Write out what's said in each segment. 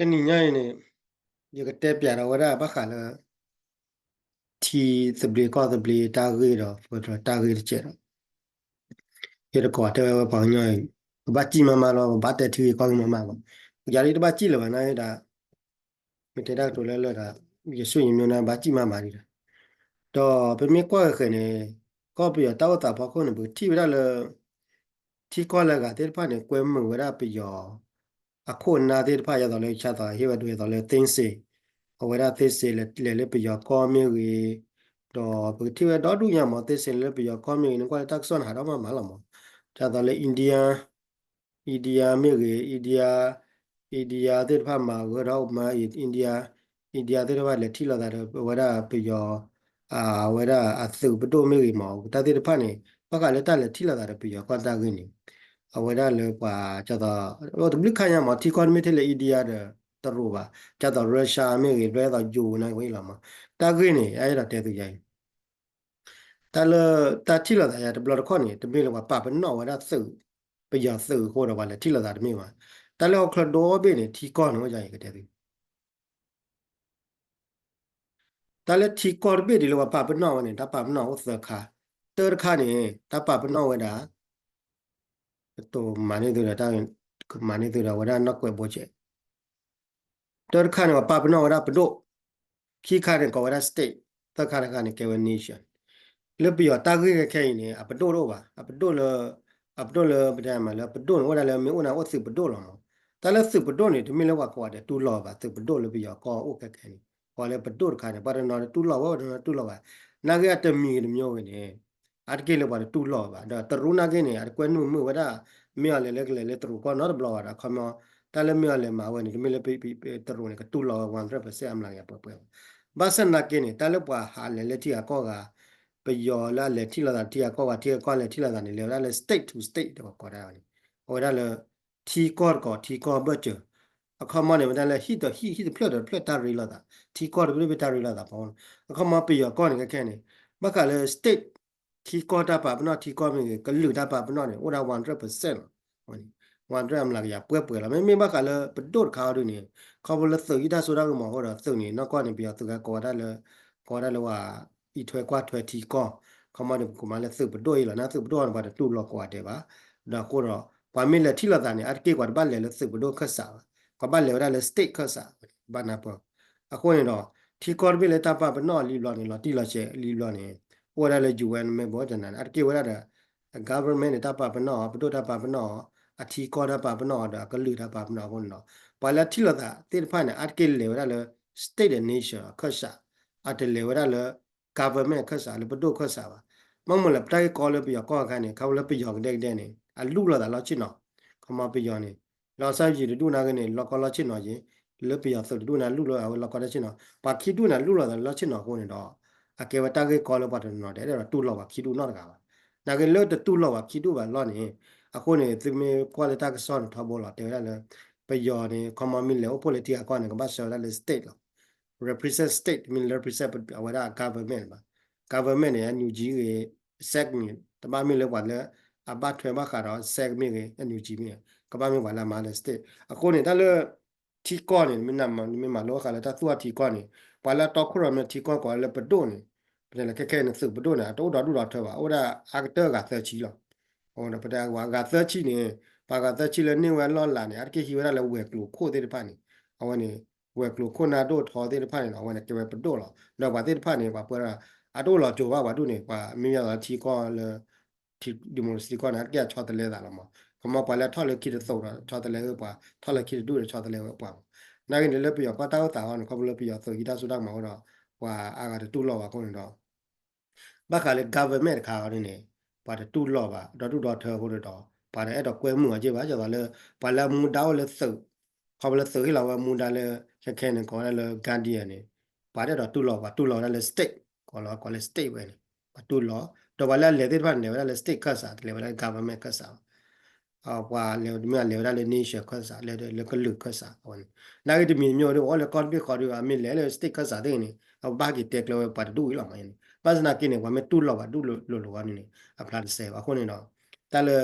တနံၤညါအံၤန့ၣ် ယကတဲပျးဒီးဝဲဒၣ်ဘၣ်ဃးလၢ ထံသဘျ့ကီၢ်သဘျ့တၢ်ဂ့ၢ်ဒီး ပကတဲတၢ်ဂ့ၢ်တကဲးဒီး ယတကိးတဲဝဲပှၤကညီအံၤ ပဘၣ်စံၣ်မးမးလီၤ ပဘၣ်တဲထံဂ့ၢ်ကီၢ်ဂ့ၢ်မးမးလီၤ. ယၤလံတဘၣ်စံၣ်လၢၤဘၣ်န့ၣ်ဒၣ် မ့ၢ်တဲတၢ်ကတိၤလၢလၢဒၣ် ယဆိၣ်ယမံၤန့ၣ် ဘၣ်စံၣ်မးမးဒံးဒၣ် ဒီးပမ့ၢ်ကွၢ်ဃဲၤဃဲၤန့ၣ် ကီၢ်ပယီၤတၢ်အိၣ်သးဖီခိၣ်န့ၣ် ပကထံၣ်ဝဲဒၣ်လၢ ထံကီၢ်လၢအဂၤသ့ၣ်တဖၣ်န့ၣ် ကွဲမုာ်ဝဲဒၣ်ပယီၤ အခိၣ်အနၢ်သ့ၣ်တဖၣ် ဒ်သိးလၢကစၢ်သိးဟ့ၣ်ဝဲဒၣ်ဒ်သိးလၢ သ့စ့ၣ် အဝဲဒၣ် သ့စ့ၣ် လဲၤလၢပယီၤကီၢ်မ့ၢ်ဂ့ၤ, ဒီးပကထံၣ်ဝဲဒီဒူၣ်ညါမး သ့စ့ၣ် လဲၤလၢပယီၤကီၢ်မ့ၢ်ဂ့ၤန့ၣ် ကွၢ်လၢတၢ်ကစီၣ်န့ၣ် ဟးထီၣ်မးမးလီၤမး, ဒ်သိးလၢ India India မ့ၢ်ဂ့ၤ India India သ့ၣ်တဖၣ်မၤဂၢၢ်ထီၣ်မၤ India India သ့ၣ်တဖၣ်လဲၤထံၣ်လိာ်သးဒီး အဝဲဒၣ်ပယီၤ အဝဲဒၣ်အသုးပဒိၣ်မ့ၢ်ဂ့ၤမး တၢ်သ့ၣ်တဖၣ်န့ၣ် ဘၣ်ဃးလၢတၢ်လဲၤထံၣ်လိာ်သးဒီးပယီၤကီၢ်တၢ်ဂ့ၢ်န့ၣ် အဝဲဒၣ်လၢပှၤ ဒ်သိး တဘျုးခါညါမး ထံကီၢ်တမ့ၢ်ထဲလၢ India ဒီးတရူးဘၣ် ဒ်သိး Russia မ့ၢ်ဂ့ၤ ဒ်သိး ယိၤ န့ၣ်ဝဲလီၤမး တၢ်ဂ့ၢ်န့ၣ် အဲၣ်ဒိးတဲသုယၤအံၤ တၢ်လၢ တၢ်ထံၣ်လိာ်သးယၤတဘျီတခီၣ်န့ၣ် တမ့ၢ်လၢပှၤပာ်ပနီၣ်ဝဲဒၣ်သုး ပယီၤသုးအဃိဒီး ပှၤလဲၤထံၣ်လိာ်သးတမ့ၢ်ဘၣ်. တၢ်လၢဟီၣ်ချၢဒီဘ့ၣ်န့ၣ် ထံကီၢ်န့ၣ်အိၣ်ယၤအံၤကတဲသု တၢ်လၢထံကီၢ်တဘ့ၣ်ဒ်လၢပှၤပာ်ပနီၣ်ဝဲန့ၣ် တၢ်ပာ်ပနီၣ်အိၣ်သၢခါ, တၢ်တခါန့ၣ် တၢ်ပာ်ပနီၣ်ဝဲဒၣ် ကတိၤမၤန့ၢ်သုဒီး တၢ်ကမၤန့ၢ်သုဒီး ဝဲဒၣ်နီၢ်ကွဲးဘိကဲး တၢ်တခါန့ၣ် ပှၤပာ်ပနီၣ်ဝဲဒၣ်ပဒိၣ်, ခံခါန့ၣ် ကိးဝဲဒၣ် state, သၢခါတခါန့ၣ် ကဲဝဲ nation. လၢပယီၤတၢ်ဂ့ၢ်ခဲခဲအံၤန့ၣ် အပဒိၣ်တအိၣ်ဘၣ်, အပဒိၣ်လၢ အပဒိၣ်လၢပတဲမးလၢပဒိၣ်န့ၣ် အိၣ်ဒၣ်လၢမ့ၢ်အိၣ်န့ၣ် အိၣ်သုးပဒိၣ်လီၤမး. တၢ်လၢသုးပဒိၣ်န့ၣ် တမ့ၢ်လၢပှၤကိးဂၤဒဲးတူၢ်လိာ်ဘၣ်, သုးပဒိၣ်လၢပယီၤကီၢ်အိၣ်ခဲခဲန့ၣ် ပှၤလၢပဒိၣ်တခါန့ၣ် ပှၤတနီၤတူၢ်လိာ်ဝဲ ပှၤတနီၤတူၢ်လိာ်ဘၣ်. နာ်က့အတမံၤတမံၤဝဲန့ၣ် အါတက့ၢ်လၢပှၤတတူၢ်လိာ်ဘၣ်. ဒီးတရူးနာ်က့န့ၣ် အတကွဲနုာ်မုာ်ဝဲဒၣ် မ့ၢ်အီၤလဲၤလၢကလဲၤလၢတရူးကီၢ်နီတဘျီဘၣ်ဒီး ခီမီ တၢ်လၢမ့ၢ်အီၤလဲၤမၤဝဲန့ၣ် တမ့ၢ်လၢတရူးန့ၣ် ကတူၢ်လိာ်ဝဲ one hundred percent အမျးကယၤပှဲၤပှဲၤဘၣ်. ဘၣ်ဆၣ်နာ်က့န့ၣ် တၢ်လၢပှၤဟးလဲၤလၢထံဂၤကီၢ်ဂၤ ပယီၤလၢအလဲၤထံၣ်လိာ်သးထံဂၤကီၢ်ဂၤ ထံဂၤကီၢ်လဲၤထံၣ်လိာ်သးန့ၣ် လဲၤဝဲဒၣ်လၢ state to state တကိးကိးဒၣ်ဝဲန့ၣ် အဝဲဒၣ်လၢ ထံကီၢ်တကိးထံကီၢ်ဘၢၣ်စၢၤ အခီမီန့ၣ် ဝဲဒၣ်လၢဟံၣ်တဟံၣ် ဟံၣ်တဖျၢၣ်ဒီးတဖျၢၣ်တၢ်ရ့လိာ်သး ထံကီၢ်တဘ့ၣ်တဘ့ၣ်တၢ်ရ့လိာ်သးဖီ အခီမီပယီၤကီၢ်န့ၣ်ခဲခဲန့ၣ် ဘၣ်ဃးလၢ state ထံကီၢ်တၢ်ပာ်ပနီၣ်ထံကီၢ်မ့ၢ်ဂ့ၤ ကလုာ်တၢ်ပာ်ပနီၣ်န့ၣ် အိၣ်ဒၣ် one hundred percent လီၤ. one hundred အမျးကယၤပှဲၤပှဲၤလီၤ. မ့မ့ၢ်ဘၣ်ဃးလၢပဒိၣ်တခါအီၤဒုန့ၣ် ခီဖျိလၢသုးဟံၣ်တၢ်စိတၢ်ကမီၤအဃိဒီး သုးန့ၣ် နီၢ်ကီၢ်န့ၣ် ပယီၤသုးကကိးဝဲဒၣ်လၢ ကိးဝဲဒၣ်လၢဝဲ အံးထွဲကွၢ်ထွဲထံကီၢ် ခီမီန့ၣ် ပကမၤလၢသုးပဒိၣ်အံၤလီၤ. နာ်သုးပဒိၣ်အီၤန့ၣ် ပှၤတတူၢ်လိာ်ကိးဂၤဒဲးဘၣ်. ဒီးအဃိဒီး ပှၤမ့ၢ်လဲၤထံၣ်လိာ်သးန့ၣ် အါတက့ၢ်ပှၤတဘၣ်လဲၤလၢသုးပဒိၣ်ခၢၣ်စးဘၣ်. ပှၤဘၣ်လဲၤဝဲဒၣ်လၢ state ခၢၣ်စး ဘၣ်နၢ်ပၢၢ် အဃိန့ၣ်ဒီး ထံကီၢ်တဘ့ၣ်လၢတၢ်ပာ်ပနီၣ်လံဘျီန့ၣ် လီၤတံၢ်လီၤဆဲးလံဘျီန့ၣ် အိၣ်ဝဲဒၣ်လၢ UN မ့ၢ်ဘၣ်တနၤန့ၣ် အါတက့ၢ်ဝဲဒၣ်ဒီး government န့ၣ် တၢ်ပာ်ပနီၣ်အီၤ ပဒိၣ်တၢ်ပာ်ပနီၣ်အီၤ အထံကီၢ်တၢ်ပာ်ပနီၣ်အီၤဒီးအကလုာ်တၢ်ပာ်ပနီၣ်အီၤအဃိန့ၣ်ဒီး ပှၤလၢထံၣ်လိာ်သးသ့ၣ်တဖၣ်န့ၣ် အါတက့ၢ်လဲၤဝဲဒၣ်လၢ state ဒီး nation ခၢၣ်စး အတလဲၤဝဲဒၣ်လၢ government ခၢၣ်စး လၢပဒိၣ်ခၢၣ်စးဘၣ်. ဘၣ်မနုၤလဲၣ် ပတၢ်ဂ့ၢ်ကီလၢပယီၤကီၢ်အခါန့ၣ် ခီဖျိလၢပယီၤကဒဲကဒဲန့ၣ် အလူၢ်လိာ်သးလီၤဆ့ၣ်နီၤ ခီမီပယီၤန့ၣ် လီၤဆီယံၤတဒူၣ်နာ်က့န့ၣ် လီၢ်ကီလီၤဆ့ၣ်နီၤယံၤ လၢပယီၤသုးတဒူၣ်န့ၣ် လူၢ်လိာ်အဝဲလီၢ်ကီတၢ်ဆ့ၣ်နီၤ ပှၤခံဒူၣ်န့ၣ် လူၢ်လိာ်သးလၢလီၢ်ဆ့ၣ်နီၤအဃိန့ၣ်ဒီး အကဲဝဲတၢ်ဂ့ၢ်ကီလၢပှၤတနီၤနီၤ တအဲၣ်ဒိးတူၢ်လိာ်ပှၤခံဒူၣ်နီတဂၤဘၣ်. နာ်က့လၢတတူၢ်လိာ်ပှၤခံဒူၣ်ဘၣ်လီၢ်န့ၣ် အဃိန့ၣ် သုမ့ၢ်ကွၢ်လၢတၢ်ကစီၣ်န့ၣ်ထီဘိလီၤ တဲဝဲဒၣ်လၢ ပယီၤန့ၣ် ခီမီမ့ၢ်လဲၤအိၣ်ဖှိၣ်လၢထံဂၤကီၢ်န့ၣ် ကဘၣ်ဆှၢဝဲဒၣ်လၢ state လီၤ represent state မ့ၢ်လၢ represent အဝဲဒၣ် government ဘၣ်. government န့ၣ် NUG ဂ့ၤ SAC မ့ၢ် တဘၣ်မ့ၢ်လၢပှၤလၢ အဘၣ်ထွဲဘၣ်ဃးဒီး SAC မ့ၢ်ဂ့ၤ NUG မ့ၢ်ဂ့ၤ ကဘၣ်မ့ၢ်ပှၤလၢအမၤလၢ state အဃိန့ၣ် တၢ်လၢ ထံကီၢ်န့ၣ် မ့ၢ်မၤလိဃာ်လၢတၢ်သူၣ်ထီၣ်ထံကီၢ်န့ၣ် ပှၤလၢအတီခိၣ်ရိၣ်မဲထံကီၢ်ကိးလၢပဒိၣ်န့ၣ် ပတဲလၢခဲခဲန့ၣ် သုးပဒိၣ်န့ၣ် အတအိၣ်ဒီဒူၣ်ဒီထၢဘၣ် အိၣ်ဒၣ်အါကတၢၢ်ဂၤသၢဆံလီၤ. ပတဲဂၤသၢဆံန့ၣ် ပှၤဂၤသၢဆံလၢန့ၢ်ဝဲအလီၢ်လၤန့ၣ် အါတက့ၢ်ဟံးဝဲဒၣ်လၢဝဲၤကျိၤခိၣ်သ့ၣ်တဖၣ်န့ၣ် အဝဲန့ၣ် ဝဲၤကျိၤခိၣ်နၢ်ဒိၣ်ထီသ့ၣ်တဖၣ်န့ၣ် အဝဲန့ၣ်ကဲဝဲပဒိၣ်လီၤ. ဒီးပှၤသ့ၣ်တဖၣ်န့ၣ် ပှၤပှဲၤဒၣ် အတအိၣ်လီၤကၠိၤဘၣ်ပှၤဒူၣ်န့ၣ် ပှၤမ့ၢ်ယါလီၤထံကီၢ်လၢ democracy ကီၢ်န့ၣ် အါတက့ၢ်အဆီတလဲသးလီၤမး. ခီမီပှၤလၢထီၣ်လၢခံတသိးဒီးဆီတလဲဝဲပှၤ ထီၣ်လၢခံတဒူၣ်ဒီးဆီတလဲဝဲပှၤမး. နာ်က့န့ၣ်လၢပယီၤကီၢ်တၢ်အိၣ်သးအီၤန့ၣ် ခီဖျိလၢပယီၤသုးဟံးတၢ်စိတၢ်ကမီၤအဃိဒီး ပှၤအါဂၤတတူၢ်လိာ်ဘၣ်အဃိန့ၣ်ဒီး ဘၣ်ဃးလၢ government တခါအီၤဒ်န့ၣ် ပှၤတတူၢ်လိာ်ဘၣ် ဒီဒူၣ်ဒီထၢအဃိန့ၣ်ဒီး ပှၤတအဲၣ်ဒိးကွဲမုာ်အီၤက့ၢ်ဘၣ် ဒ်သိးလၢ ပှၤလၢအမူဒါအိၣ်လၢသုး ခီဖျိလၢသုးဟ့ၣ်လီၤဝဲမူဒါလၢ ခဲခဲန့ၣ် ကိးဝဲဒၣ်လၢ guardian န့ၣ် ပှၤတအဲၣ်ဒိးတူၢ်လိာ် ပှၤတူၢ်လိာ်ဝဲဒၣ်လၢ state ကိးလီၤကိးလၢ state ဝဲန့ၣ် ပှၤတူၢ်လိာ် ဒီးပှၤလၢအလဲၤသ့ၣ်တဖၣ်န့ၣ် လဲၤဝဲဒၣ်လၢ state ခၢၣ်စး တလဲၤဝဲဒၣ်လၢ government ခၢၣ်စး ပှၤလဲၤမ့ၢ်လဲၤဝဲဒၣ်လၢ nation ခၢၣ်စး လဲၤလၢကလုာ်ခၢၣ်စးအဝဲန့ၣ် နာ်က့တမံၤမ့ၢ်အိၣ်ဒီး အိၣ်လၢကီၢ်တဘ့ၣ်ဃီဒီး အမ့ၢ်လဲၤလၢ state ခၢၣ်စးသ့ၣ်န့ၣ် အဘၣ်က့ၤတဲကျၢၤဝဲပှၤတဒူၣ်အံၤလီၤမးန့ၣ် ဘၣ်ဆၣ်သနာ်က့န့ၣ် ပှၤမ့ၢ်တူၢ်လိာ်ပှၤဒူၣ်လိၤလိၤအီၤန့ၣ်န့ၣ် အဖျါတစဲးဘၣ် အဃိန့ၣ်ဒီး တၢ်လၢ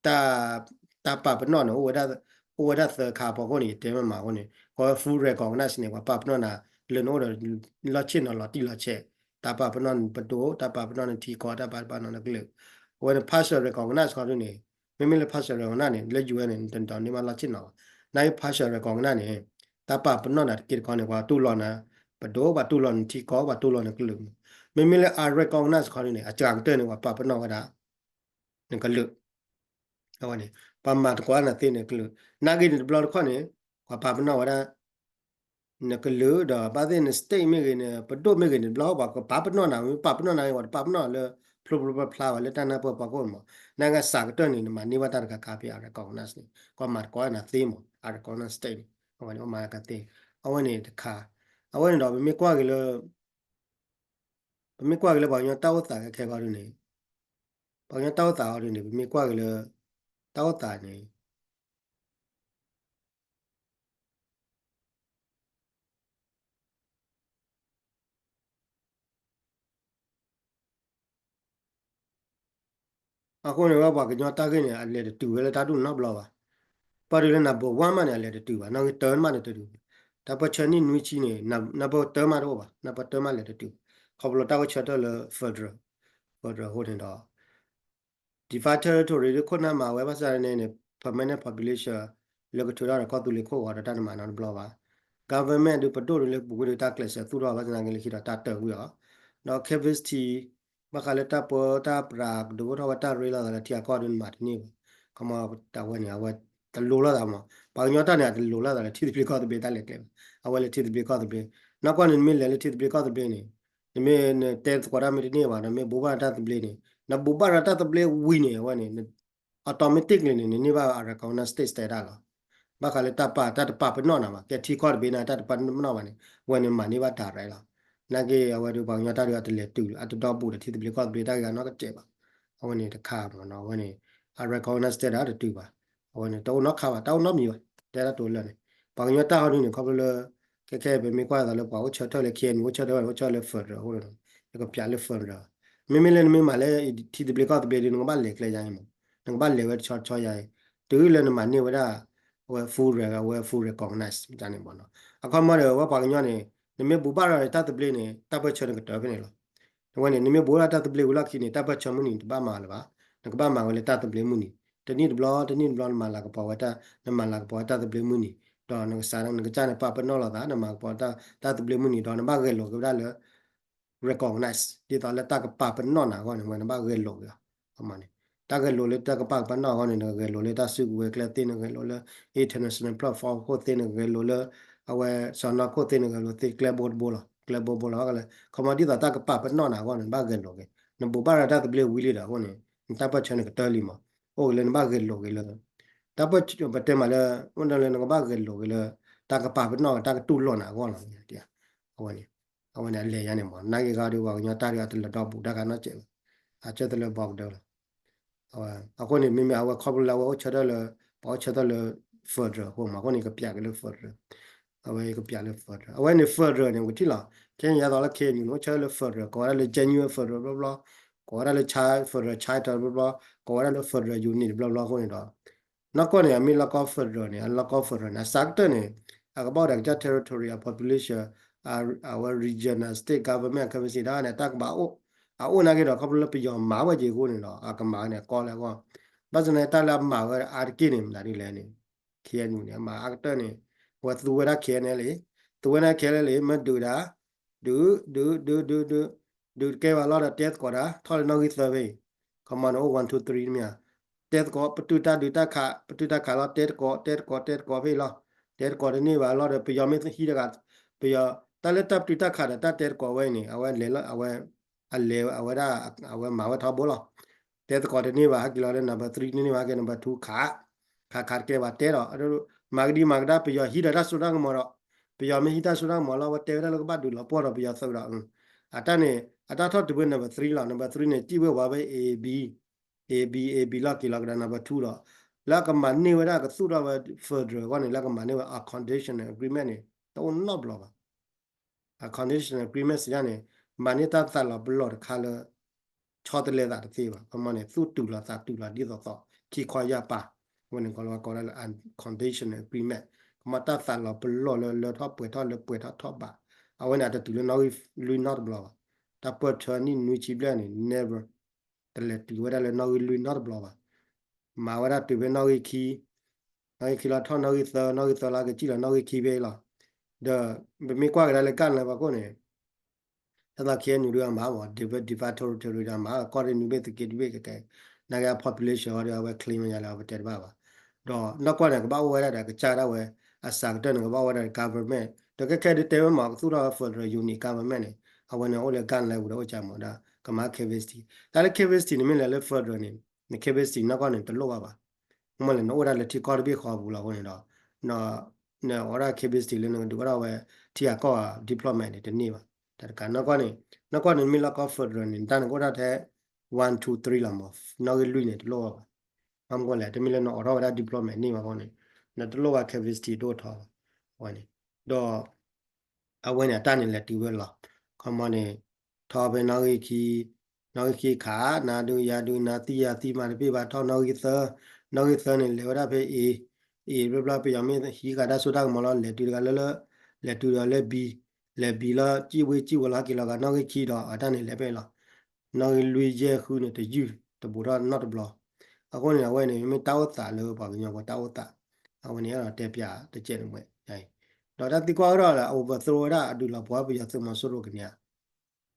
တၢ် တၢ်ပာ်ပနီၣ်န့ၣ် အိၣ်ဝဲဒၣ် အိၣ်ဝဲဒၣ်သၢခါအဖီခိၣ်န့ၣ် ယတဲမ့ၢ်မၤအဃိန့ၣ် ကီၢ်ဝဲ full recognize န့ၣ် ပှၤပာ်ပနီၣ်နၤ လၢနအိၣ်ဒီး လီၢ်ဆ့ၣ်နီၤလီၤတံၢ်လီၤဆဲး, တၢ်ပာ်ပနီၣ်နပဒိၣ်, တၢ်ပာ်ပနီၣ်နထံကီၢ်, တၢ်ပာ်ပနီၣ်နကလုာ်. အဝဲန့ၣ် partial recognize ခီဒုန့ၣ် မ့မ့ၢ်လၢ partial recognize န့ၣ် လၢ ယူၣ်အ့ၣ်န့ၣ် နတဒိးန့ၢ်ဘၣ်လီၢ်ဆ့ၣ်နီၤဘၣ်. နာ်က့ partial recognize န့ၣ် တၢ်ပာ်ပနီၣ်နၤတက့ၢ်တခီန့ၣ် ပှၤတူၢ်လိာ်နၤ ပဒိၣ်, ပှၤတူၢ်လိာ်နထံကီၢ်, ပှၤတူၢ်လိာ်နကလုာ်. မ့မ့ၢ်လၢ unrecognized ခီဒုန့ၣ် အစှၤကတၢၢ်န့ၣ် ပှၤပာ်ပနီၣ်ဝဲဒၣ် နကလုာ်. အဝဲန့ၣ် ပှၤမၤသကိးနၤသ့နကလုာ်. နာ်က့န့ၣ်တဘျီတခီၣ်န့ၣ် ပှၤပာ်ပနီၣ်ဝဲဒၣ် နကလုာ်ဒီး ဘၣ်သ့ၣ်န state မ့ၢ်ဂ့ၤ နပဒိၣ်မ့ၢ်ဂ့ၤန့ၣ် တဘျီပှၤကပာ်ပနီၣ်နၤ, မ့ၢ်ပာ်ပနီၣ်နၤဂ့ၤ ပှၤတပာ်ပနီၣ်လၢ ဖျိဖျိဖျါဖျါဝဲလၢတၢ်နၢ်ပၢၢ်ပှၤကအိၣ်မး. နာ်က့အစှၤကတၢၢ်န့ၣ် နမၤန့ၢ်ဘၣ်တၢ်တခါခါဖဲ unrecognized န့ၣ် ကီၢ်မၤသကိးနၤသ့မး unrecognized state န့ၣ် အဝဲန့ၣ် ပမၤကသ့. အဝဲန့ၣ်တခါ အဝဲန့ၣ်ဒီး ပမ့ၢ်ကွၢ်က့ၤလၢ ပမ့ၢ်ကွၢ်က့ၤလၢပှၤကညီတၢ်အိၣ်သးခဲခဲခီဒုန့ၣ် ပှၤကညီတၢ်အိၣ်သးခီဒုန့ၣ် ပမ့ၢ်ကွၢ်က့ၤလၢ တၢ်အိၣ်သးန့ၣ် အဃိန့ၣ် ဝဲပှၤကညီတၢ်ဂ့ၢ်န့ၣ် အလဲၤတတုၤဝဲလၢတၢ်ဒူၣ်နီတဘျီဘၣ်. ပှၤဒုးလၢ number one မးန့ၣ် အလဲၤတတုၤဘၣ်, နီၣ်ဂံၢ်တၢမးန့ၣ်တတုၤဘၣ်. တၢ်ပၢၢ်ဆၢနံၣ်နွံဆံန့ၣ် number တၢမးတအိၣ်ဘၣ်, number တၢမးလဲၤတတုၤဘၣ်. ခီဖျိတၢ်အိၣ်ဆၢထၢၣ်လၢ federal, federal အဃိန့ၣ်ဒီး defined territory ဒ်ခိၣ်နၢ်မၤဝဲဘၣ်ဆၣ်န့ၣ်န့ၣ် permanent population လၢကထုးထီၣ်ဒီးကီၢ်သူလ့ၤခိၣ်ဂီၤဒီးတၢ်တမၤနီတဘျီဘၣ်. government ဒုးပဒိၣ်ဒုးလၢပူၤကွံာ်ဒုးတၢ်ကျဲးစၢးသူၣ်ထီၣ်ဘၣ်ဆၣ်နာ်က့လၢခံဒီးတၢ်တၢၢ်ဝံၤအီၤ, ဒီး capacity ဘၣ်ဃးလၢတၢ်ပၢတၢ်ပြးကဒုးအိၣ်ထီၣ်ဝဲတၢ်ရ့လိာ်သးလၢထံအကီၢ်ဒုးနမၤတန့ၢ်ဘၣ်. ခီမီ တၢ်ဝဲန့ၣ် အဝဲတလိၤလိာ်သးမး, ပှၤကညီတၢ်န့ၣ် အတလိၤလိာ်သးလၢထံသဘျ့ကီၢ်သဘျ့တၢ်လဲၤကျဲဘၣ်, အဝဲလၢထံသဘျ့ကီၢ်သဘျ့, နီၢ်ကီၢ်န့ၣ် နမ့ၢ်လဲၤလၢထံသဘျ့ကီၢ်သဘျ့န့ၣ် နမ့ၢ်နတဲသကိးတၢ်မ့ၢ်တန့ၢ်ဘၣ်, နမ့ၢ်ဘူးဘၣ်တၢ်သဘျ့န့ၣ် နဘူးဘၣ်ဒီးတၢ်သဘျ့ဝံၤန့ၣ် အဝဲန့ၣ် automatically န့ၣ် နန့ၢ်ဘၣ် unrecognized state status လီၤ. ဘၣ်ဃးလၢတၢ်ပာ် တၢ်တပာ်ပနီၣ်နၤဘၣ်, ကဲထံကီၢ်တဘ့ၣ်န့ၣ် တၢ်တပာ်ပနီၣ်ဘၣ်န့ၣ် အဝဲန့ၣ်မၤန့ၢ်ဘၣ် direct လီၤ. နာ်က့အဝဲဒုးပှၤကညီတၢ်ဒုးအတလဲၤတုၤ အတဒီဘူးဒီးထံသဘျ့ကီၢ်သဘျ့တၢ်ဂ့ၢ်နီတစဲးဘၣ်. အဝဲန့ၣ်တခါမးနီၤ, အဝဲန့ၣ် unrecognized state တတုၤဘၣ်. အဝဲန့ၣ် တအိၣ်နီတခါဘၣ်, တၢ်အိၣ်နီတမံၤဘၣ်, တဲဒၣ်တိၤလၢာ်န့ၣ် ပှၤကညီတၢ်ဟီဒုန့ၣ် ခီဖျိလၢ ခဲခဲပမ့ၢ်ကွၢ်သးလၢပှၤအိၣ်ဆၢထၢၣ်လၢ ခ့ၣ်အဲၣ်ယူၣ် အိၣ်ဆၢထၢၣ်ဝဲန့ၣ် အိၣ်ဆၢထၢၣ်လၢ federal အဃိန့ၣ် ယကပျးလၢ federal. မ့မ့ၢ်လၢနမ့ၢ်မၤလၢထံသဘျ့ကီၢ်သဘျ့ဒုး နကဘၣ်လဲၤကျဲယါအံၤမး, နကဘၣ်လဲၤဝဲတဆီတဆီယါအံၤ, တုၤလၢနမၤန့ၢ်ဝဲဒၣ် အဝဲ full re အဝဲ full recognize န့ၣ်မးနီၤ. အခီမီဒီး အဝဲပှၤကညီန့ၣ် နမ့ၢ်ဘူးဘၣ်ဒီးတၢ်သဘျ့န့ၣ် တၢ်ပၢၢ်ဆၢန့ၣ်ကတၢၢ်ဖဲန့ၣ်လီၤ. အဝဲန့ၣ် နမ့ၢ်ဘူးဘၣ်တၢ်သဘျ့ဝံၤလီၢ်ခံန့ၣ် တၢ်ပၢၢ်ဆၢမုၢ်နံၤနတဘၣ်မၤလၢၤဘၣ်, နကဘၣ်မၤဝဲလၢတၢ်သဘျ့မုၢ်နံၤ, တနံၣ်တဘျီ တနံၣ်တဘျီ နမၤလၤကပီၤဝဲတၢ် နမၤလၤကပီၤဝဲတၢ်သဘျ့မုၢ်နံၤ, ဒီးနကစၢ်နကစၢ်န့ၣ် ပာ်ပနီၣ်လိာ်သး နမၤကပီၤတၢ် တၢ်သဘျ့မုၢ်နံၤ ဒီးနဘၣ်ဂဲၤလိာ်က့ၤဝဲဒၣ်လၢ recognize ဒ်သိးလၢတၢ်ကပာ်ပနီၣ်နၤအဂီၢ်န့ၣ် ဝဲနဘၣ်ဂဲၤလိာ်က့ၤအီၤ. အမ့ၢ်န့ၣ် တၢ်ဂဲၤလိာ်လၢတၢ်ကပာ်ပနီၣ်အဂီၢ်န့ၣ် နဂဲၤလိာ်လၢတၢ်စုကဝဲၤကျဲသ့ၣ်, နဂဲၤလိာ်လၢ international platform ခိၣ်သ့ၣ်, နဂဲၤလိာ်လၢ အဝဲစီၤနီၤခိၣ်သ့ၣ်, နဂဲၤလိာ်သ့ကျဲဘိတဘိလီၤ, ကျဲဘိဘိလီၤ. ဘၣ်ဃးလၢ ခီမီဒ်သိးတၢ်ကပာ်ပနီၣ်နၤအဂီၢ်န့ၣ် နဘၣ်ဂဲၤလိာ်က့ၤ, နဘူးဘၣ်ဒီးတၢ်သဘျ့ဝံၤလံဒီးအဃိန့ၣ် နတၢ်ပၢၢ်ဆၢန့ၣ်ကတၢၢ်လံမး, အိၣ်က့ၤလၢနဘၣ်ဂဲၤလိာ်က့ၤလၢ တၢ်ပၢၢ်ဆၢ ပတဲမးလၢ အိၣ်ဒီးလၢနကဘၣ်ဂဲၤလိာ်က့ၤလၢ တၢ်ကပာ်ပနီၣ် တၢ်ကတူၢ်လိာ်နၤအဂီၢ်လီၤ. အဝဲန့ၣ် အဝဲန့ၣ်အလဲၤညါန့ၣ်မး နာ်က့ဂၤဒီးပှၤကညီတၢ်ဒုးအတလၢၤဒီဘူးတၢ်ခါနီတစဲးဘၣ်, အဆၢသလၢ border လီၤ. အဃိန့ၣ် မ့မ့ၢ်အဝဲခီဖျိလၢအဝဲအိၣ်ဆၢထၢၣ်လၢ ပှၤအိၣ်ဆၢထၢၣ်လၢ federal အဃိမး အဃိန့ၣ် ကပျးက့ၤလၢ federal, အဝဲကပျးလၢ federal, အဝဲန့ၣ် federal န့ၣ် ပကထံၣ်လီၤ, ခဲအံၤယဲသိးလၢ ခ့ၣ်အဲၣ်ယူၣ် န့ၣ် အိၣ်ဆၢထၢၣ်လၢ federal ကိးဝဲဒၣ်လၢ genuine federal ဘျီဘျီ, ကိးဝဲဒၣ်လၢ federal charter ဘျီဘျီ, ကိးဝဲဒၣ်လၢ federal unit ဘျီဘျီအဃိန့ၣ်ဒီး နီၢ်ကီၢ်န့ၣ် အမ့ၢ်လီၢ်ကီၢ် federal န့ၣ် အလီၢ်ကီၢ် federal န့ၣ် အစှၤကတၢၢ်န့ၣ် အကဘၣ်အိၣ်ဒီးကစၢ် territory အ population အဝဲ regional state government အ capacity ဒၣ်န့ၣ် တၢ်ကဘၣ်အိၣ်, အအိၣ်နာ်က့ဒီး ခီဖျိလၢပယီၤမၤဝဲက့ၤအဃိန့ၣ်ဒီး အကမၤဝဲန့ၣ် အကီလၢအဂီၢ်, ဘၣ်ဆၣ်န့ၣ် တၢ်လၢအမၤဝဲအါတက့ၢ်န့ၣ် မနုၤဒ်လဲၣ်န့ၣ် ခ့ၣ်အဲၣ်ယူၣ် န့ၣ် အမၤအါကတၢၢ်န့ၣ် အဝဲသူဝဲဒၣ် ခ့ၣ်အဲၣ်ယူၣ် န့ၣ်လံ, သူဝဲဒၣ် ခ့ၣ်အဲၣ်ယူၣ် န့ၣ်လံ မ့ၢ်ဒုးဒၣ် ဒုး ဒုး ဒုး ဒုး ဒုး ဒုးတကဲဘၣ်လီၤဒီး တဲသကိးတၢ် ထီၣ်လၢနီၣ်ဂံၢ်သၢဖဲအံၤ, ခီမီန့ၣ် အိၣ် one two three မ့ၢ်ဧါ, တဲသကိး ပတုာ်တၢ်ဒုးတၢ်ခး ပတုာ်တၢ်ခးလီၤ တဲသကိး တဲသကိး တဲသကိးဖဲအံၤလီၤ, တဲသကိးတန့ၢ်ဘၣ်လီၤဒီး ပယီၤမ့ၢ်ဟံးတဂၤ ပယီၤ တၢ်လၢတၢ်ပတုာ်တၢ်ခးဒီးတၢ်တဲသကိးဝဲအံၤန့ၣ် အဝဲလဲၤလီၤ အဝဲ အလဲၤအဝဲဒၣ် အဝဲမၤဝဲထီဘိလီၤ, တဲသကိးတန့ၢ်ဘၣ် ဟဲက့ၤလီၤလၢ number three တန့ၢ်ဘၣ် ဟဲက့ၤ number two ခး ခးခးတကဲဘၣ်တဲဒီး မၤကဒံမၤကဒါ ပယီၤဟံးဒီးတၢ်စိတၢ်ကမီၤဒီး ပယီၤမ့ၢ်ဟံးတၢ်စိတၢ်ကမီၤလီၤ အဝဲတဲဝဲဒၣ်လၢကဘၣ်ဒုးလီၤပှီၢ်ဒီးပယီၤသုးဒီး အတၢ်န့ၣ် အတၢ်ထီၣ်တုၤဝဲ number three လီၤ, number three န့ၣ် စံၣ်ဝဲဝးဝဲ A B, A B, A B လီၤက့ၤလီၤကဒါ number two ဒီး လၢအကမၤန့ၢ်ဝဲဒၣ်ကသူၣ်ထီၣ်ဝဲ federal အဂီၢ်န့ၣ် လၢအကမၤန့ၢ်ဝဲ unconditional agreement န့ၣ် တအိၣ်နီတဘျီဘၣ်. unconditional agreement စံးဒၣ်န့ၣ် မၤန့ၢ်တၢ်သးလီၤပလီၢ်တခါလၢ ဆီတလဲသးတသ့ဘၣ်. ခီမီန့ၣ် သူၣ်တုၤလီၤသးတုၤလီၤဒ်သိးသိး ခံခီယၢ်ပၤ, အဝဲန့ၣ်ကီးလၢကိးဒၣ်လၢ unconditional agreement ကမၤတၢ်သးလီၤပလိာ်လၢလၢထီၣ်ပှဲၤထီၣ်လၢပှဲၤထီၣ်ထီၣ်ဘး, အဝဲန့ၣ်အတတုၤလၢနီၣ်ဂံၢ်လွံၢ်နီတဘျီဘၣ်. တၢ်ပၢၢ်ဆၢနံၣ်နွံဆံဘျဲၣ်န့ၣ် never တလဲၤတုၤဝဲဒၣ်လၢနီၣ်ဂံၢ်လွံၢ်နီတဘျီဘၣ်. မၤဝဲဒၣ်တုၤဖဲနီၣ်ဂံၢ်ခံ, နီၣ်ဂံၢ်ခံလီၤထီၣ်နီၣ်ဂံၢ်သၢ, နီၣ်ဂံၢ်သၢလီၤကစံၣ်လီၤနီၣ်ဂံၢ်ခံဖဲအံၤလီၤ. ဒီးပမ့ၢ်ကွၢ်ကဒါလၢကၣ်လဲပှၤခိၣ်န့ၣ် တၢ်သး K N U ဒုးအမၤမး divide divide territory ဒုးအမၤ ကီၢ်တနွံဘ့ၣ်သုးက့တဘ့ၣ်ကကဲ, နာ်က့အ population အီၤဒုးအဝဲ claim မ့ၢ်ညါလၢအဝဲတဲတဘၣ်ဘၣ်. ဒီးနီၢ်ကီၢ်န့ၣ် ကဘၣ်အိၣ်ဝဲဒၣ်ဒီးကစၢ်ဒၣ်ဝဲ, အစှၤကတၢၢ်န့ၣ် ကဘၣ်အိၣ်ဝဲဒၣ်ဒီး government ဒီးခဲခဲဒုးတဲဝဲမး ကသူၣ်ထီၣ်ဝဲ federal unit government န့ၣ် အဝဲန့ၣ်အိၣ်လၢကၣ်လဲပူၤဒီးအိၣ်ကမးဒီး ကမၤ capacity တၢ်လၢ capacity န့ၣ်မ့ၢ်လဲၤလၢ federal န့ၣ် န capacity နီၢ်ကီၢ်န့ၣ် တလိၣ်ဘၣ်ဘၣ်. မ့ၢ်လဲၣ် နအိၣ်ဒၣ်လၢထံကီၢ်တဘ့ၣ်ဃီပူၤလီၤအဃိန့ၣ်ဒီး နအိၣ်ဒၣ် capacity လၢနကဒုးအိၣ်ထီၣ်ဝဲ ထံဂၤကီၢ်ဂၤ diplomat န့ၣ် တန့ၢ်ဘၣ်. တၢ်တခါ နီၢ်ကီၢ်န့ၣ် နီၢ်ကီၢ်န့ၣ်မ့ၢ်လီၢ်ကီၢ် federal န့ၣ် တၢ်န့ၣ်ကအိၣ်ဒၣ်ထဲ one two three လီၤမး နီၣ်ဂံၢ်လွံၢ်န့ၣ် တလိၣ်ဘၣ်ဘၣ်. ဘၣ်မနုၤလဲၣ် တမ့ၢ်လၢနအိးထီၣ်ဝဲဒၣ် diplomat န့ၢ်ဘၣ်အဃိန့ၣ် နတလိၣ်ဘၣ် capacity ဒိၣ်ထီၣ်ဘၣ်. အဝဲန့ၣ် ဒီး အဝဲန့ၣ်အတၢ်န့ၣ်လဲၤတုၤဝဲလီၤ. ခီမီန့ၣ် ထီၣ်ဖဲနီၣ်ဂံၢ်ခံ, နီၣ်ဂံၢ်ခံခး နၤဒုးယၤဒုး နၤသံယၤသံမၤတဘၣ်ဘၣ် ထီၣ်နီၣ်ဂံၢ်သၢ, နီၣ်ဂံၢ်သၢန့ၣ် လဲၤဝဲဒၣ်ဖဲအ့ၣ်, အ့ၣ်ဘျီဘျီ ပယီၤမ့ၢ်ဟံးဃာ်တၢ်စိတၢ်ကမီၤလီၤ လဲၤတုၤတဂၤလၢလၢ, လဲၤတုၤဒီးလၢဘံ, လဲၤဘံလီၤ စံၣ်ဝ့စံၣ်ဝဲလီၤ ဟဲက့ၤလီၤဂာ်နီၣ်ဂံၢ်ခံဒီး အတၢ်န့ၣ်လဲၤဖဲအံၤလီၤ. နီၣ်ဂံၢ်လွံၢ်ယဲၢ်ဃုန့ၣ် တယုၢ်တဘူးထီၣ်နီတဘျီ. အဃိန့ၣ် အဝဲန့ၣ် မ့ၢ်တၢ်အိၣ်သးလၢပှၤကညီပှၤတၢ်အိၣ်သး, အဝဲန့ၣ် အဲၣ်ဒိးတဲပၠးတကဲးန့ၣ်ဝဲ, ဒီးတၢ်သံကွၢ်ဝဲဒၣ်လၢ အ overthrow ဝဲဒၣ် အဒုးလီၤပှီၢ်ပယီၤသုးမီၤစိရိၤကန့ၢ်ဧါ.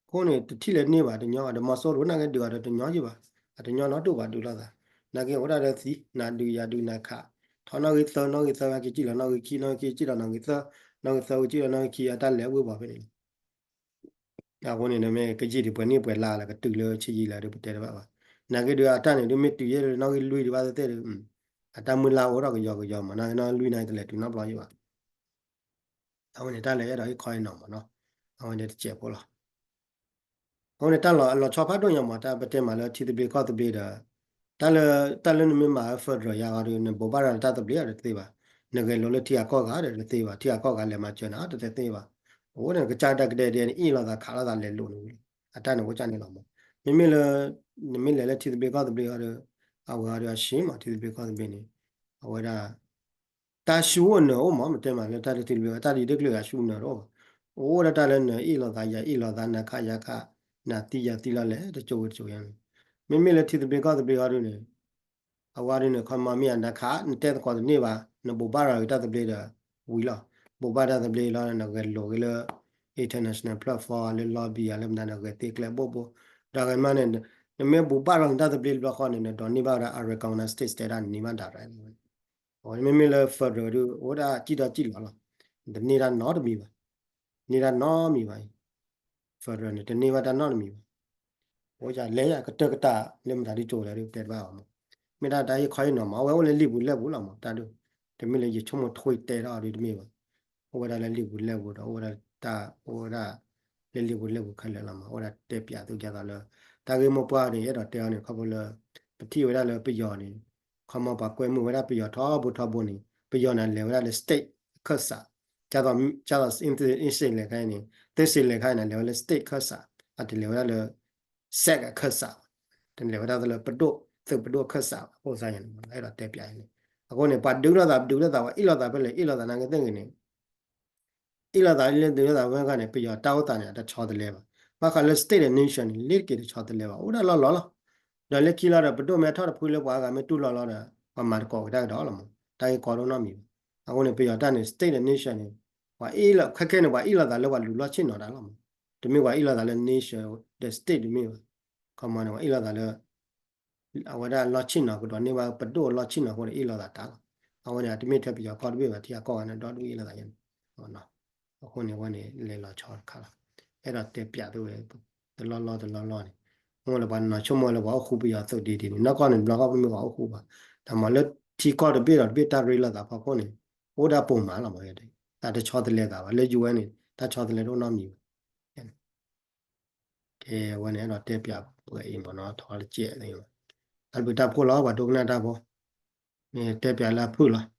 အဃိန့ၣ် တထံၣ်လၢၤန့ၢ်ဘၣ် တညီဘၣ် ဒီးမီၤစိရိၤနာ်က့ဒုးအီၤဒီးတညီယံၢ်ဘၣ်, အတညီနီတဒူၣ်ဘၣ်ဒုးလိာ်သး, နာ်က့အိၣ်ဒၣ်ဒီးသံ နၤဒုးယၤဒုးနၤခး, ထီၣ်နီၣ်ဂံၢ်သၢ နီၣ်ဂံၢ်သၢ ဟဲက့ၤစံၣ်လီၤနီၣ်ဂံၢ်ခံ နီၣ်ဂံၢ်ခံစံၣ်လီၤနီၣ်ဂံၢ်သၢ, နီၣ်ဂံၢ်သၢဝံၤစံၣ်လီၤနီၣ်ဂံၢ်ခံ အတၢ်လဲၤဝ့ၤဝီၤဖဲန့ၣ်လီၤ. အဃိန့ၣ် မ့ၢ်ကယံာ်ဒံးပှဲၤနံၣ်ပှဲၤလါလၢကတုၤလၢဆံးယံာ်လၢဒုးပတဲတဘၣ်ဘၣ်. နာ်က့ဒုးအတၢ်န့ၣ် ဒုးမ့ၢ်တုၤယဲၢ်လၢနီၣ်ဂံၢ်လွံၢ်ဒံးဘၣ်သ့ၣ်သ့ၣ်ဒီး အတၢ်မုၢ်လၢ်အိၣ်ထီၣ်ကယီကယီမး နာ်က့နီၣ်ဂံၢ်လွံၢ်နာ်က့တလဲၤတုၤနီတဘျီယံၢ်ဘၣ်. အဝဲန့ၣ်တၢ်လၢအဲၣ်ဒိးဟ့ၣ်ခီဟ့ၣ်နီၤမးနီၤ, အဝဲန့ၣ်တစဲးဖိလီၤ. အဃိန့ၣ်တၢ်လီၤအလီၤဆီဖးဒိၣ်ညါမး တၢ်ပတဲမးလၢထံသဘျ့ကီၢ်သဘျ့ဒီး တၢ်လၢ တၢ်လၢနမ့ၢ်မၤ federal ယါဂီၤဒီး နဘိးဘၣ်ရၤလၢတၢ်သဘျ့ဒီးတသ့ဘၣ်, နဂဲၤလိာ်လၢထံဂၤကီၢ်ဂၤဒီးတသ့ဘၣ်, ထံဂၤကီၢ်ဂၤလဲၤမၤစၢၤနၤတသ့ဘၣ်. အဃိန့ၣ် ကစၢ်ဒၣ်ကဒဲဒဲန့ၣ် အ့ၣ်လိာ်သးခးလိာ်သးလဲၤလိာ်န့ၣ်ဝံၤလီၤ, အတၢ်န့ၣ်အိၣ်ကၢ်န့ၣ်လီၤမး. မ့မ့ၢ်လၢ နမ့ၢ်လဲၤလၢထံသဘျ့ကီၢ်သဘျ့ဂီၤဒီး အဝဲဂီၤဒီးအဆ့မး ထံသဘျ့ကီၢ်သဘျ့န့ၣ် အဝဲဒၣ် တၢ်ဆူၣ်အိၣ်နၢၤအိၣ်မး မ့ၢ်တဲမးလၢတၢ်လၢထံသဘျ့ တၢ်ဒ်တကျၢၤဂၤဆူၣ်နၢၤတအိၣ်ဘၣ်. အိၣ်ဒၣ်တၢ်လၢနအ့ၣ်လိာ်သး ယၤအ့ၣ်လိာ်သး နၤခးယၤခး နၤသံယၤသံလီၤလဲၣ် တစိၤဝံၤတစိၤယါန့ၣ်. မ့မ့ၢ်လၢထံသဘျ့ကီၢ်သဘျ့ဂီၤဒုးန့ၣ် အဝဲဒုးန့ၣ် ခီမီမ့ၢ်ယၤနၤခး နတဲသကိးတန့ၢ်ဘၣ် နဘိးဘၣ်ရၤဂ့ၤတၢ်သဘျ့ဒီးဝံၤလီၤ. ဘိးဘၣ်တၢ်သဘျ့လီၤ နဂဲၤလိာ်က့ၤလၢ international platform လၢ lobby လၢမနုၤ နဂဲၤသ့ကျဲဘိၣ်ဘိၣ် ဒီးဂ့ၤမးန့ၣ် နမ့ၢ်ဘိးဘၣ်ရၤဂ့ၤတၢ်သဘျ့တဘျီဃီန့ၣ် နဒိးန့ၢ်ဘၣ်ဝဲဒၣ် Arakan United States တၢ်န့ၣ်မး direct လီၤ. အဝဲမ့မ့ၢ်လၢ federal ဒုး အိၣ်ဒၣ်စံၣ်ဒီးစံၣ်လီၤလီၤ. တန့ၢ်တၢ်နီတမံၤဘၣ်. န့ၢ်တၢ်နီတမံၤဘၣ်အံၤ. federal န့ၣ် တန့ၢ်ဘၣ်တၢ်နီတမံၤဘၣ်. အိၣ်ယၤလဲၤယၤကတၢၢ်ကတၢၢ်လၢမတၤဒ်ကၠိလဲၣ်ဒုးတဲတဘၣ်အီၤမး. မ့ၢ်ဒၣ်တၢ်ဟ့ၣ်ခီဟ့ၣ်နီၤမး အဝဲအိၣ်လၢလံာ်ပူၤလဲၢ်ပူၤလီၤမး တၢ်ဒုး. တမ့ၢ်လၢယဆိကမိၣ်ထွံၣ်တဲထီၣ်အီၤဒုးတမ့ၢ်ဘၣ်. အိၣ်ဝဲဒၣ်လၢလံာ်ပူၤလဲၢ်ပူၤဒီး အိၣ်ဝဲဒၣ်တၢ် အိၣ်ဝဲဒၣ် လၢလံာ်ပူၤလဲၢ်ပူၤခဲလၢာ်လီၤမး အိၣ်ဝဲဒၣ်တဲပၠးသုဒ်သိးလၢ တၢ်ဂ့ၢ်မိၢ်ပှၢ်န့ၣ် ယအဲၣ်ဒိးတဲအီၤန့ၣ် ခီဖျိလၢ ပထံၣ်ဝဲဒၣ်လၢပယီၤန့ၣ် ခီမီပှၤကွဲမုာ်ဝဲဒၣ်ပယီၤထီဘိထီဘိန့ၣ် ပယီၤန့ၣ်လဲၤဝဲဒၣ်လၢ state အခၢၣ်စး ဒ်သိး ဒ်သိး အ့စ့လဲၤခါအံၤန့ၣ် သ့စ့လဲၤခါအံၤန့ၣ် လဲၤဝဲလၢ state အခၢၣ်စး အတလဲၤဝဲဒၣ်လၢ စဲးကခၢၣ်စး တလဲၤဝဲဒၣ်လၢပဒိၣ်သုးပဒိၣ်ခၢၣ်စးဘၣ် အိၣ်သးယါန့ၣ် အဲၣ်ဒိးတဲပၠးအံၤန့ၣ် အဃိန့ၣ် ပှၤဒုးလိာ်သး ပဒုးလိာ်သး ပှၤအ့ၣ်လိာ်သးဖဲလဲၣ် အ့ၣ်လိာ်သးနာ်က့သ့ၣ်ဂ့ၤန့ၣ် အ့ၣ်လိာ်သးလၢဒုးလိာ်သးဖဲခါန့ၣ် ပယီၤတၢ်အိၣ်သးန့ၣ် အတဆီတလဲဘၣ်. ဘၣ်ဃးလၢ state and nation န့ၣ် လ့တက့ၤတဆီတလဲဘၣ် အိၣ်ဒၣ်လီၢ်လီၢ်လီၤ. ဒီးလၢခံလီၤဒီး ပဒိၣ်မ့ၢ်ထီၣ်တဖုလၢပှၤအါဂၤမ့ၢ်တူၢ်လိာ်လီၤဒီး ပှၤမၤတကိးက့ၤတၢ်ကဒီးလီၤမး တၢ်ဂ့ၢ်ကီဒိၣ်နီတမံၤဘၣ်. အဃိန့ၣ် ပယီၤတၢ်န့ၣ် state and nation န့ၣ် ပှၤအ့ၣ်လိာ် ခဲခဲန့ၣ် ပှၤအ့ၣ်လိာ်သးလၢပှၤလူၤလီၢ်ဆ့ၣ်နီၤတၢ်လီၤမး. တမ့ၢ်ပှၤအ့ၣ်လိာ်သးလၢ nation ဒီး state တမ့ၢ်ဘၣ်. ခီမီန့ၣ် ပှၤအ့ၣ်လိာ်သးလၢ အဝဲဒၣ်လီၢ်ဆ့ၣ်နီၤကဒီးန့ၢ်ဘၣ်ပဒိၣ်လီၢ်ဆ့ၣ်နီၤအဃိန့ၣ် အ့ၣ်လိာ်သးတၢ်လီၤ. အဝဲန့ၣ် တမ့ၢ်ထဲပယီၤကီၢ်တဘ့ၣ်ဘၣ် ထံဂၤကီၢ်ဂၤန့ၣ် ဒီဒူၣ်အ့ၣ်လိာ်သးယါန့ၣ် အဃိန့ၣ် အဝဲန့ၣ် လဲၤလီၤဆီတခါလီၤ. အဲၣ်ဒိးတဲပၠးသုဝဲ တလီၢ်လီၢ်တလီၢ်လီၢ်န့ၣ် မ့ၢ်လၢပှၤနီၤဆိကမိၣ်လၢပှၤအိၣ်ဃူပယီၤသုးဒ်ဒ်န့ၣ် နီၢ်ကီၢ်န့ၣ် တဘျီဃီပမ့ၢ်ပှၤအိၣ်ဃူဘၣ်. တၢ်မၤလၢထံကီၢ်တဘ့ၣ်ဒီးတဘ့ၣ်တၢ်ရ့လိာ်သးဖီခိၣ်န့ၣ် အိၣ်ဒၣ်ပိာ်မးလီၤမး တၢ်တဆီတလဲသးဘၣ် လၢ ယူၢ်အ့ၣ် န့ၣ် တၢ်ဆီတလဲတအိၣ်နီတမံၤဘၣ်. ကဲ အဝဲန့ၣ်အဲၣ်ဒိးတဲပၠးပှဲၤအံၤမ့ၢ်နီၤ ထီလၢကဲးသ့လီၤ. တၢ်ဘျုးတၢ်ဖှိၣ်လီၤ ပှၤဒိကနၣ်တၢ်ဖိ မ့ၢ်တဲပၠးလၢအဖုၣ်လီၤ.